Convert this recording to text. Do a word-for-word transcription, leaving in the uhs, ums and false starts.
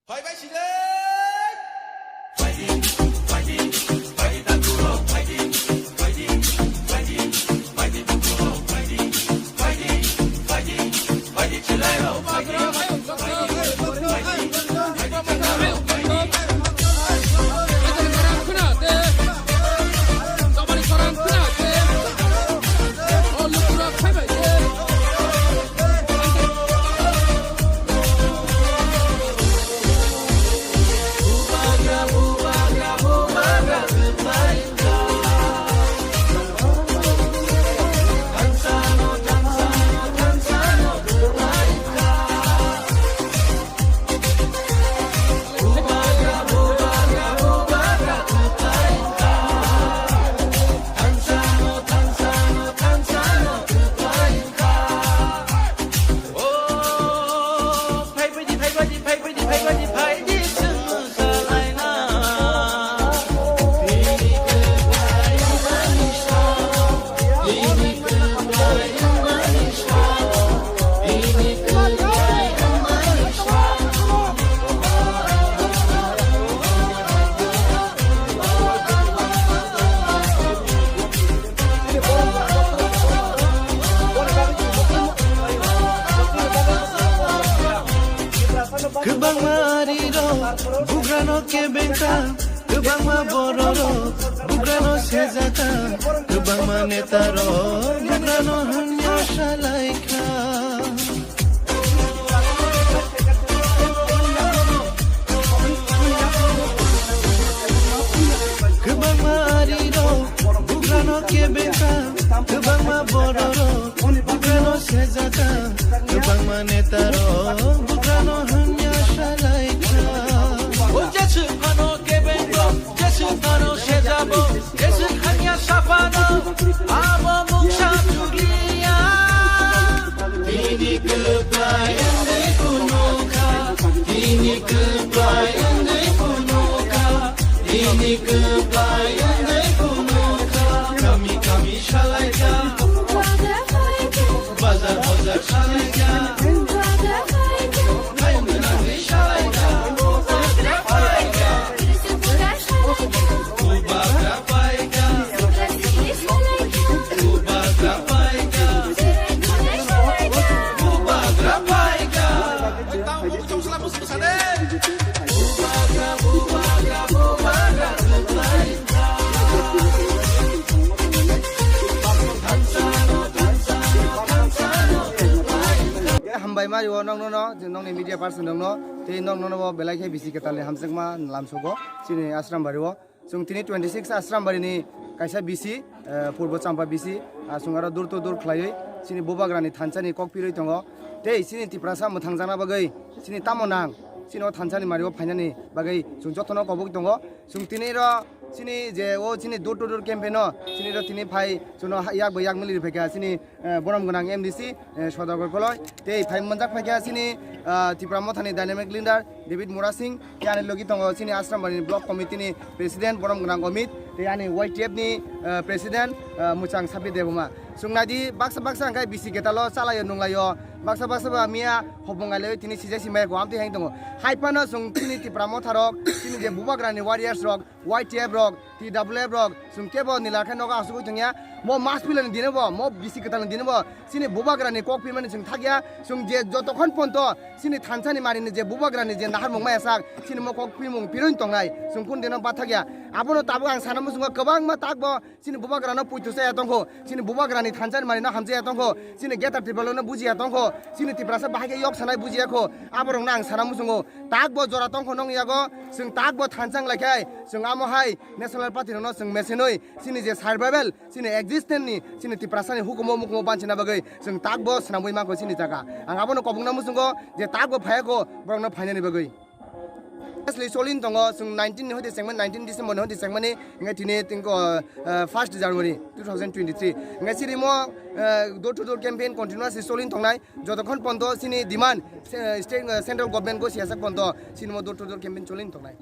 Phaibai side. Kwbangma arirok bugrano kebengkha, kwbangma bororok bugrano sejaka, kwbangma netarok bugrano hamya salaikha. Kwbangma arirok bugrano kebengkha, kwbangma bororok bugrano sejaka, kwbangma netarok bugrano hamya salaikha. O jeswk phano kebengo, jeswk phano sejabo, jeswk hamya saphano, abo mungsa chukliya. Bini kwplai wngwi phunukha, bini kwplai wngwi phunukha, bini kwplai wngwi phunukha. Kami kami salaikha, bazar bazar salaikha, hayung gwnangwi salaikha. Bubagra paikha, bubagra paikha, bubagra paikha. Bubagra, bubagra, bubagra paikha. Hambai mari o nokno no, je nokni media person rokno, tei nokno no bo belai khe bisi kwtal ni hamjakma lamsogo chini Ashram bari o. Chwng tini twenty six Ashram bari ni kaisa bisi, eh, Purbo Champa bisi, ah, chwng aro door to door khlaiwi chini Bubagra ni thansa ni kok pirwi tongo. Tei chini Tiprasa mwthangjakna bagwi chini tamo nang, chini o thansa ni mari o phainani bagwi chwng jotono kobogwi tongo. Chwng tini ro chini je o chini door to door campaign o chini ro tini phai chwngno ha-, yak bai yak miliri phaikha chini eh, borom gwnang M D C, eh, Sodagar Koloi, tei phai manjak phaikha chini, ah, Tipra Mothani dynamic leader David Murasing, tei ani logi tongo chini Ashram bari ni block committee ni president borom gwnang Omit, tei ani Y T F ni, eh, president, eh, Muchang Sabi Debbarma. Chwng naidi baksa baksa hwnkhe bisi ketalo chalaio nunglaio, baksa baksa ba miya hopong ailaiwi tini sijai simai ko amtwi hang tongo. Hai phano chwng chini Tipra Motha rok, chini je Bubagra ni warriors rok, Y T F rok, T W F rok, chwng kebo nila khe nogo asugwi tongya. Mo mas pilani dino bo, mo bisi kwtalni dino bo, chini Bubagrani kok pimani chwng thakya. Chwng je jotokhon ponto chini thansa ni mari ni je Bubagrani je naharmung maya sak, chini mo kok pimung pironi tongnai, chwng kun dino bathakya. Abono tabuk ang sana muchungo kwbangma takbo chini Bubagrano puitu chaya tongkho, chini Bubagrani thansa ni mari no hamjaya tongkho, chini Greater Tipraland no bujiya tongkho, chini Tiprasa bahai khe yok sanai bujiya kho, aborokno ang sana muchungo. Takbo jora tongkho nong yago, chwng takbo thansa wng lai khai, chwng amo hai National Party rokno chwng mesenwi chini je survival, chini existence ni, chini Tiprasa ni hukumo mukumo banchina bagwi chwng takbo swnamwi mankho chini jaga. Ang abono kobokna muchungo je takbo phaiya kho borokno phainani bagwi. Asli solin tongo chwng nineteen ni hoite chengmani, nineteen December ni hoite chengmani, hingke tini tingko, eh, first January two thousand twenty-three. Hingke chini mo, eh, door to door campaign continuously solin tongnai. Jotokhon ponto chini demand, eh, state, eh, central government go siyasa ponto chini mo door to door campaign solin tongnai.